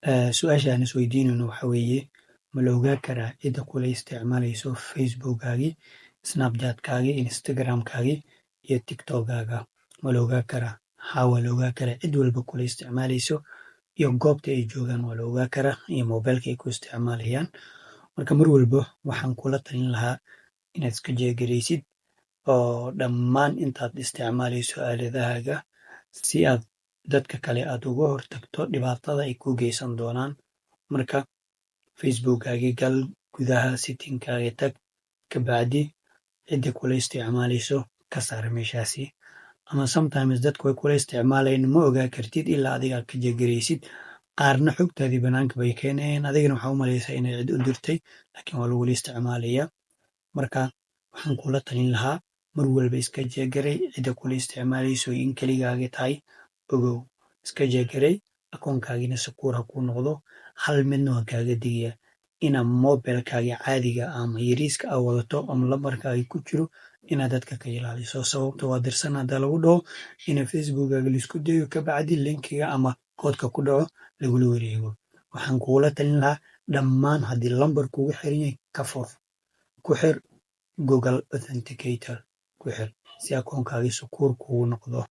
Su-aasha aan isweydiinayno waxa weeye: ma la ogaa karaa cidda kula isticmaalayso Facebookgaagii, Snapchatkaagii, Instagramkaagii iyo TikTokkaaga? Ma la ogaa karaa? Haa, waa la ogaa karaa. Cid walba kula isticmaalayso iyo goobta ay joogaan waa la ogaa karaa, iyo mobilka ay ku isticmaalayaan. Marka mar walba waxaan kula talin lahaa inaad iska check garaysid oo dhammaan intaad isticmaalayso aaladahaaga, si aad dadka kale aad uga hortagto dhibaatada ay ku geysan doonaan. Marka Facebookgaagii gal, gudaha settingkaaga tag, kabacdi cidda kula isticmaalayso ka saar meeshaasi. Ama sometimes dadku way kula isticmaalayan, ma ogaa kartid ilaa adiga ka check garaysid. Qaarna xogtaadii banaanka bay keenayaan, adigana waxaa u malaysaa inay cid u dirtay, laakiin waa lagula isticmaalayaa. Marka waxaan kula talin lahaa, mar walba iska check garay cidda kula isticmaalayso. In keligaaga tahay ogow, iska check garay, akoonkaagina secure ha kuu noqdo. Hal midna waan kaaga digayaa: inaa mobilkaaga caadiga ama yariiska aa wadato ama lambarkaaga ku jiro inaad dadka ka ilaaliso. Sababta waa dirsan haddaa lagu dhaho ina Facebookkaaga laisku dayo, kabacdi linkiga ama koodka ku dhaco lagula wareego. Waxaan kugula talin lahaa, dhammaan haddii lambar kugu xiran yahay, ka fur, ku xir Google Authenticator ku xir, si akoonkaagii secure kugu noqdo.